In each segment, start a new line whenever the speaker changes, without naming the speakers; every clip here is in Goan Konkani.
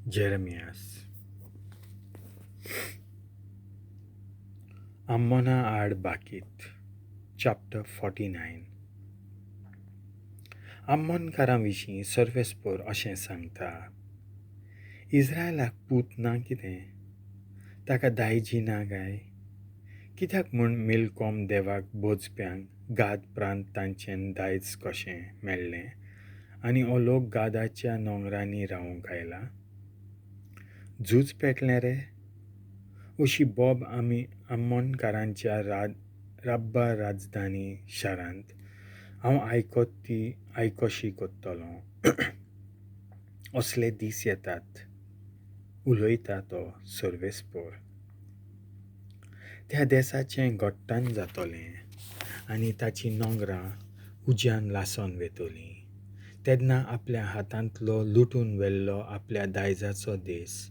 जेरमियास. आम्मोना आड बाकीत, चॅप्टर 49. आम्मोनकारां विशीं सर्वेस्पोर अशें सांगता, इस्रायलाक पूत ना कितें? ताका दायजी ना काय? कित्याक म्हूण मिलकॉम देवाक बोजप्यांक गाद प्रांत तांचें दायज कशें मेळ्ळें आनी हो लोक गादाच्या नोंगरांनी रावूंक आयला? झूज पेटलें रे? अशी बोब आमी आम्मोनकारांच्या राब्बा राजधानी शारांत हांव आयकत ती आयकोशी कोत्तलों. असले दीस येतात, उलयता तो सर्वेस्पोर. त्या देसाचें घट्टण जातलें आनी ताचीं नोंगरां उज्यान लासोन वेतलीं. तेन्ना आपल्या हातांतलो लुटून व्हेल्लो आपल्या दायजाचो देस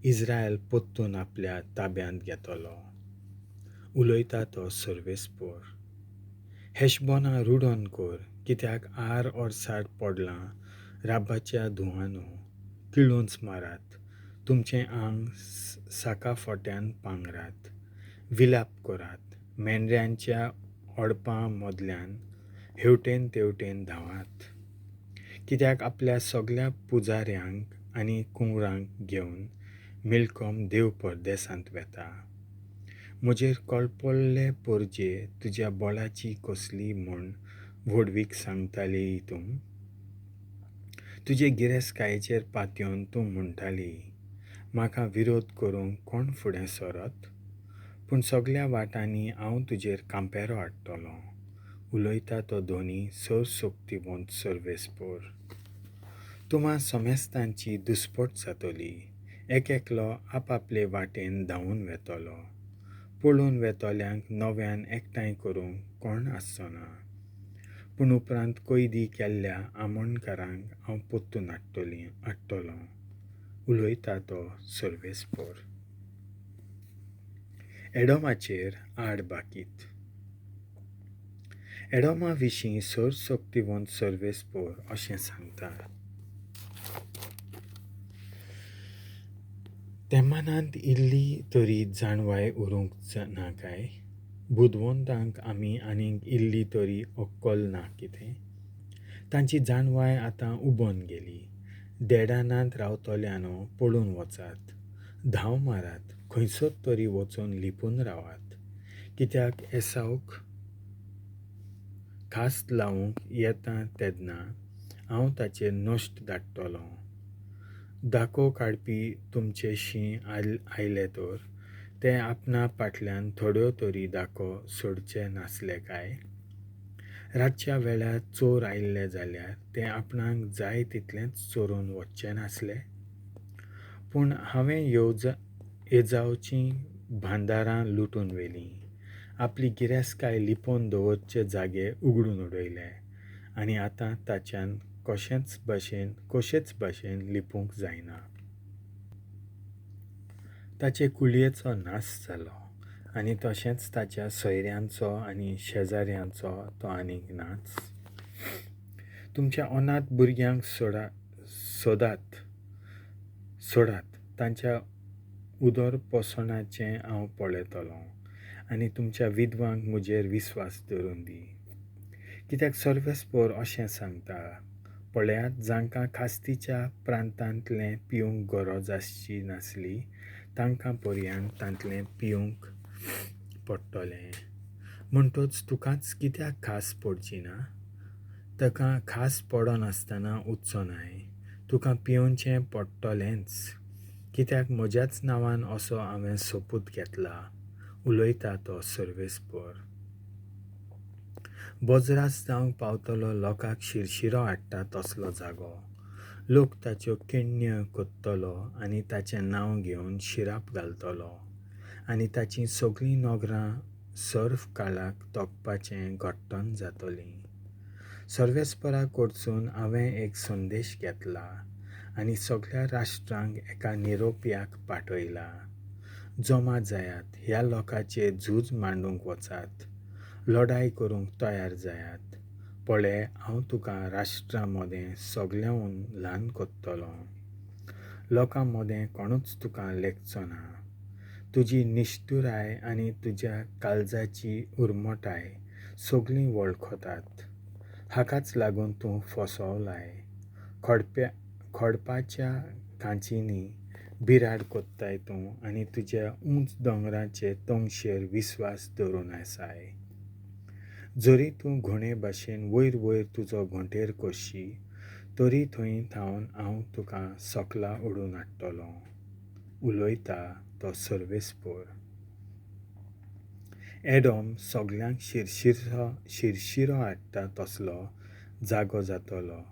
इस्रायल परतून आपल्या ताब्यांत घेतलो, उलयता तो सर्वेस्पोर. हेशबोना रुडोन कर, कित्याक आर ओर्सार पडलां राब्बाच्या धुवानो, किळोंच मारात, तुमचें आंग साका फोट्यान पांगरात, विलाप करात, मेंढऱ्यांच्या ओडपां मदल्यान हेवटेन तेवटेन धांवात. कित्याक आपल्या सगल्या पुजाऱ्यांक आनी कुंवरांक घेवन मिलकॉम देव परदेसांत वेता. म्हजेर कळपल्ले पोरजे तुज्या बोळाची कसली म्हूण व्हडवीक सांगताली तूं? तुजे गिरेस्तकायेचेर पातयेवन तूं म्हणटाली, म्हाका विरोध करूंक कोण फुडें सरत? पूण सगल्या वाटांनी हांव तुजेर कांपेरो हाडटलों, उलयता तो धोनी सर्वशक्तिवंत सर्वेस्पोर. तुमा समेस्तांची दुस्पट जातली, एक एकलो आपआपले वाटेन धांवून वेतलो. पळून वेतल्यांक नव्यान एकठांय करूंक कोण आसचो ना. पूण उपरांत कैदी केल्ल्या आमोणकारांक हांव परतून हाडटलों, उलयता तो सर्वेस्पोर. एडोमाचेर आड बाकीत. एडोमा विशीं सर्वशक्तिवंत सर्वेस्पोर अशें सांगता, तेमानांत इल्ली तरी जाणवाय उरूंक ना काय? बुदवंतांक आमी आनीक इल्ली तरी अक्कल ना कितें? तांची जाणवाय आतां उबोन गेली. देडानांत रावतल्यानो पळून वचात, धांव मारात, खंयसर तरी वचून लिपून रावात. कित्याक एसावक खास लावंक येता तेन्ना हांव ताचेर नश्ट धाडटलों. दाको काडपी तुमचेशी आयले तर ते आपणा फाटल्यान थोड्यो तरी दाको सोडचे नासले काय? रातच्या वेळार चोर आयिल्ले जाल्यार ते आपणाक जाय तितलेंच चोरून वचचे नासले? पूण हांवें येजावचीं भांडारां लुटून व्हेलीं, आपली गिरेस्तकाय लिपोवन दवरचे जागे उगडून उडयले आनी आतां ताच्यान कशेच भाशेन लिपूंक जायना. ताचे कुळयेचो नाश जालो आनी तशेंच ताच्या सोयऱ्यांचो आनी शेजाऱ्यांचो तो आनीक नाच. तुमच्या अनाथ भुरग्यांक सोडात, तांच्या उदरपोसणाचें हांव पळयतलों आनी तुमच्या विधवांक म्हजेर विस्वास धरून दी. कित्याक सर्वेस्पोर अशें सांगता, पळयात, जांकां खास्तीच्या प्रांतांतलें पिवंक गरज आसची नासली तांकां पर्यान तांतलें पिवंक पडटलें. म्हणटच तुकाच कित्याक खास पडची ना? ताका खास पडनासतना उरचो नाय, तुका पिवचें पडटलेंच. कित्याक म्हज्याच नांवान असो हांवें सोपूत घेतला, उलयता तो सर्वेस्पोर. बोजरास जावंक पावतलो लोकांक शिरशिरो हाडटा तसलो जागो. लोक ताच्यो किण्ण्यो कोत्तलो आनी ताचें नांव घेवन शिराप घालतलो आनी ताचीं सगळीं नगरां सर्व काळाक तोखपाचें घट्टण जातलीं. सर्वेस्पोरा कडसून हांवें एक संदेश घेतला आनी सगळ्या राष्ट्रांक एका निरोप्याक पाठयला. जमा जायात, ह्या लोकांचेर झूज मांडूंक वचात, लढाय करूंक तयार जायात. पळय, हांव तुका राष्ट्रां मदें सगळ्यांहून ल्हान कोत्तलों. लोकां मदें कोणूच तुका लेखचो ना. तुजी निश्ठुराय आनी तुज्या काळजाची उर्मटाय सगळीं वळखतात. हाकाच लागून तूं फसवलाय. खडपाच्या खांचींनी बिराड कोत्ताय तूं आनी तुज्या उंच दोंगराचे तोंगशेर विस्वास दवरून आसाय. जरी तूं घोणे भाशेन वयर वयर तुजो घोंटेर करशी, तरी थंय थावन हांव तुका सकला ओडून हाडटलों. उलयता तो सर्वेस्पर. एडोम सगल्यांक शिरशिरो हाडटा तसलो जागो जातलो.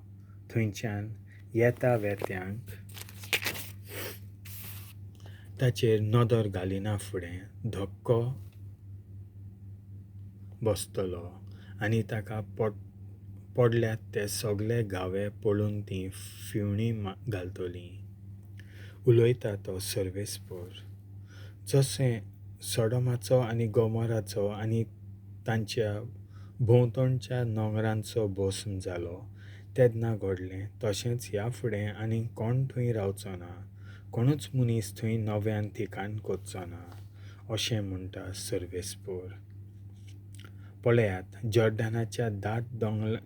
थंयच्यान येता वेत्यांक ताचेर नदर घालिना फुडें धक्को बसतलो आनी ताका पडल्यात ते सगळे घावे पळोवन तीं फिवणी घालतलीं. उलयता तो सर्वेस्पर. जशें सोडोमाचो आनी गोमोराचो आनी तांच्या भोंवतणच्या नोंगरांचो भस्म जालो तेन्ना घडलें, तशेंच ह्या फुडें आनी कोण थंय रावचो ना, कोणूच मनीस थंय नव्यान ठिकाण करचो ना, अशें म्हणटा सर्वेस्पर. पळयात, जॉर्डनाच्या दाट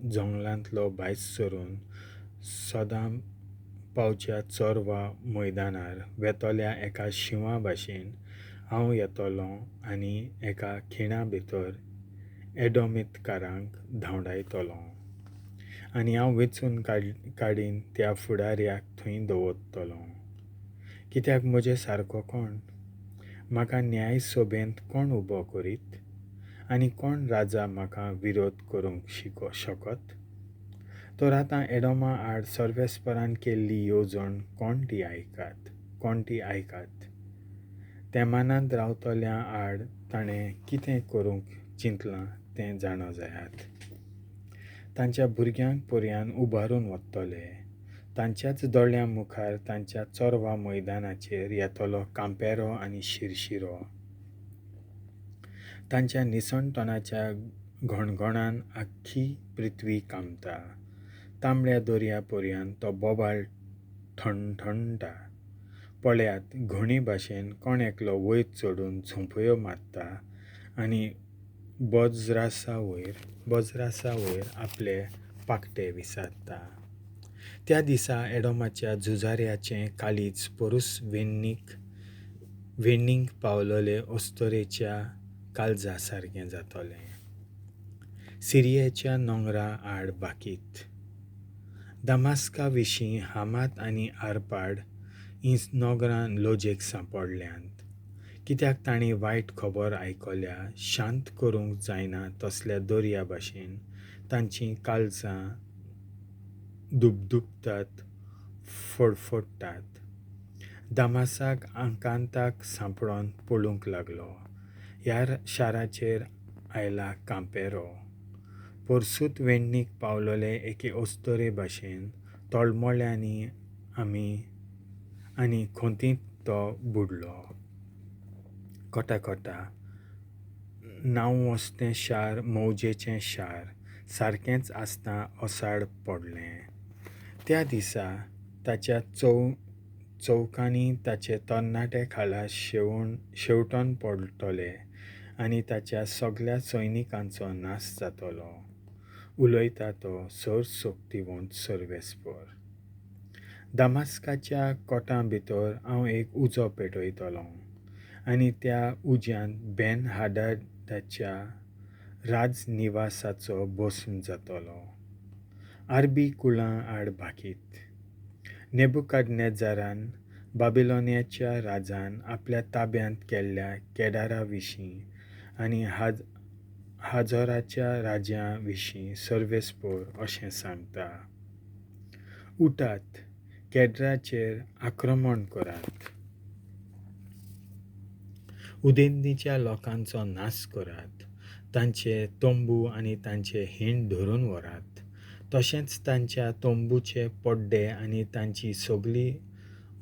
जंगलांतलो भायर सरून सदां पावच्या चोरवा मैदानार वेतल्या एका शिंवा भाशेन हांव येतलों आनी एका खिणा भितर एडोमितकारांक धांवडायतलों. आनी हांव वेंचून काडीन त्या फुडाऱ्याक थंय दवरतलों. कित्याक म्हजे सारको कोण? म्हाका न्याय सभेंत कोण उबो करीत? आनी कोण राजा म्हाका विरोध करूंक शकत? तर आतां एडोमा आड सर्वेस्परान केल्ली येवजण कोण ती आयकात. तेमानांत रावतल्या आड ताणें कितें करूंक चिंतलां तें जाणा जायात. तांच्या भुरग्यांक पर्यान उबारून वतले. तांच्याच दोळ्यां मुखार तांच्या चोरवा मैदानाचेर येतलो कांपेरो आनी शिरशिरो. तांच्या निसणटणाच्या घणघणान आख्खी पृथ्वी कामता. तांबड्या दर्या पर्यान तो बोबाळ ठणठणटा. पळयात, घोणी भाशेन कोण एकलो वयर चडून झोंपयो मारता आनी बज्रासा वयर आपले पाकटे विसरता. त्या दिसा एडोमाच्या झुजाऱ्याचें काळीज पोरूस वेण्णीक पावलेले अस्तरेच्या काळजा सारकें जातलें. सिरियेच्या नोंगरा आड बाकीत. दमास्का विशीं हामात आनी आरपाड हीं नोगरां लजेक सांपडल्यांत. कित्याक तांणी वायट खबर आयकल्या, शांत करूंक जायना तसल्या दर्या भाशेन तांचीं काळजां दुबदुबतात, फडफडटात. दामासाक आकांताक सांपडोन पळूंक लागलो. ह्या शाराचेर आयला कांपेरो. परसूत वेण्णीक पावलेले एके अस्तरे भाशेन तळमळ्यांनी आमी आनी खोंतींत तो बुडलो. कोटाकोटा नांव वस्तें शार मौजेचें शार सारकेंच आसतना ओसाड पडलें. त्या दिसा ताच्या चौकांनी ताचे तरणाटे खाला शेवटून पडटले आनी ताच्या सगल्या सैनिकांचो नाश जातलो. उलयता तो सर्वशक्तिवंत सर्वेस्पर. दमास्काच्या कोटां भितर हांव एक उजो पेटयतलों आनी त्या उज्यांत बेन हाडादाच्या राजनिवासाचो भस्म जातलो. आरबी कुळां आड भाकीत. नेबुकाडनेझरान बाबिलोनियाच्या राजान आपल्या ताब्यांत केल्ल्या केदारा विशीं आनी हाजोराच्या राज्या विशीं सर्वेस्पर अशें सांगता. उठात, केड्राचेर आक्रमण करात, उदेंतीच्या लोकांचो नाश करात, तांचे तंबू आनी तांचे हिंड धरून व्हरात, तशेंच तांच्या तंबूचे पड्डे आनी तांची सगळी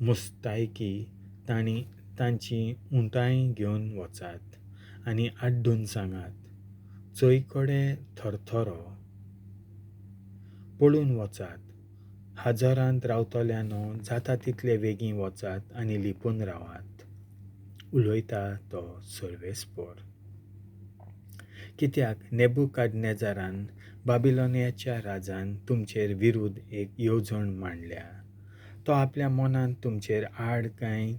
मुस्तायकी तांणी तांची उंटांय घेवन वचात आनी आड्डून सांगात, चोयकडे थरथरो, पळून वचात, हाजोरांत रावतल्यांनो, जाता तितले वेगीं वचात आनी लिपून रावात. उलयता तो सर्वेस्पोर. कित्याक नेबुकाडनेजरान बाबिलोनियाच्या राजान तुमचेर विरुद्ध एक येवजण मांडल्या. तो आपल्या मनांत तुमचेर आड कांय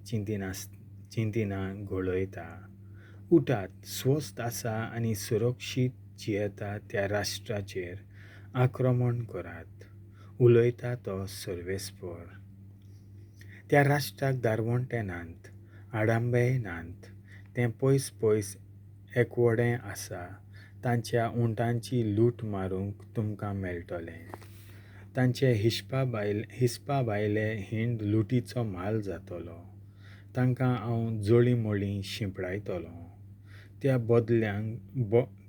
चिंतिना घोळयता. उठात, स्वस्थ आसा आनी सुरक्षीत जियेता त्या राष्ट्राचेर आक्रमण करात. उलयता तो सर्वेस्पोर. त्या राष्ट्राक दारवंटे नात, आडांबेय नात, तें पयस पयस एकवडें आसा. तांच्या उंटांची लूट मारूंक तुमकां मेळटलें. तांचे हिसपा भायले हिंड लुटीचो म्हाल जातलो. तांकां हांव जळींमळीं शिंपडायतलो.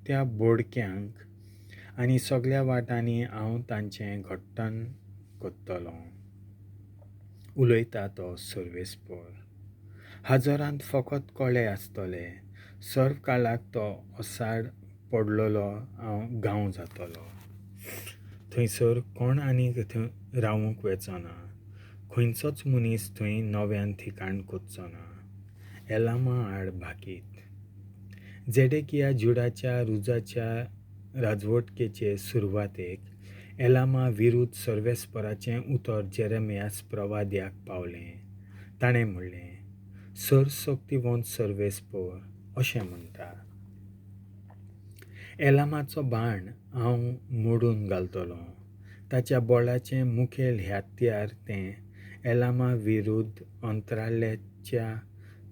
त्या बोडक्यांक आनी सगळ्या वाटांनी हांव तांचें घट्टण करतलो. उलयता तो सर्वेस्पोर. हाजोरांत फकत कोळे आसतले. सर्व काळाक तो ओसाड पडलेलो हांव गांव जातलो. थंयसर कोण आनीक थंय रावूंक वचना. खंयचोच मनीस थंय नव्यान ठिकाण करचो ना. एलामा आड भाकीत. जेडेकिया जुडाच्या रुजाच्या राजवटकेचे सुरवातेक एलामा विरुद्ध सर्वेस्पराचें उतर जेरेमियास प्रवाद्याक पावलें. ताणें म्हणलें, सर्वशक्तिवंत सर्वेस्पोर अशें म्हणटा, एलामाचो बाण हांव मोडून घालतलो. ताच्या बळाचें मुखेल हत्यार तें एलामा विरुद्ध अंतराळ्याच्या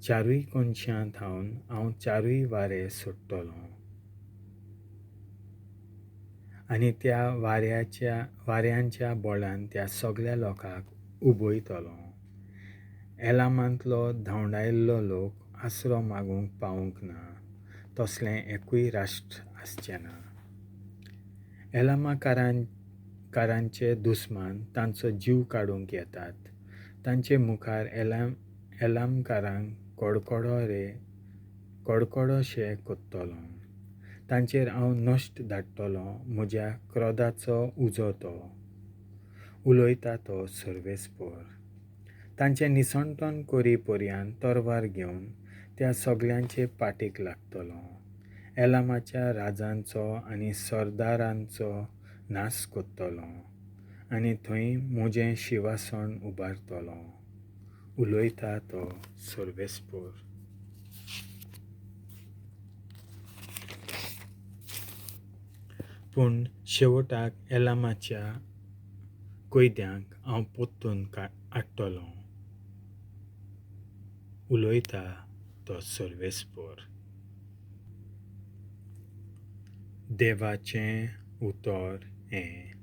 चारूय कोनशां थावन हांव चारूय वारे सोडटलो आनी त्या वाऱ्यांच्या बळान त्या सगळ्या लोकांक उबयतलो. एलामांतलो धांवडायल्लो लोक आसरो मागूंक पावूंक ना, तसलें एकूय राष्ट्र आसचें ना. एलामाकारांचे दुस्मान तांचो जीव काडूंक येतात. तांचे मुखार एलामकारांक कडकडोशें करतलो. तांचेर हांव नश्ट धाडटलो. म्हज्या क्रोधाचो उजो तो. उलयता तो सर्वेस्पोर. तांचें निसणटण करी पर्यंत तरवार घेवन त्या सगळ्यांचे पाटीक लागतलो. एलामाच्या राजांचो आनी सरदारांचो नाश करतलो आनी थंय म्हजें शिवासण उबारतलो. उलयता तो सर्वेस्पोर. पूण शेवटाक एलामाच्या कैद्यांक हांव परतून हाडटलो. उलयता तो सर्वेस्पोर. देवाचें उतर हें.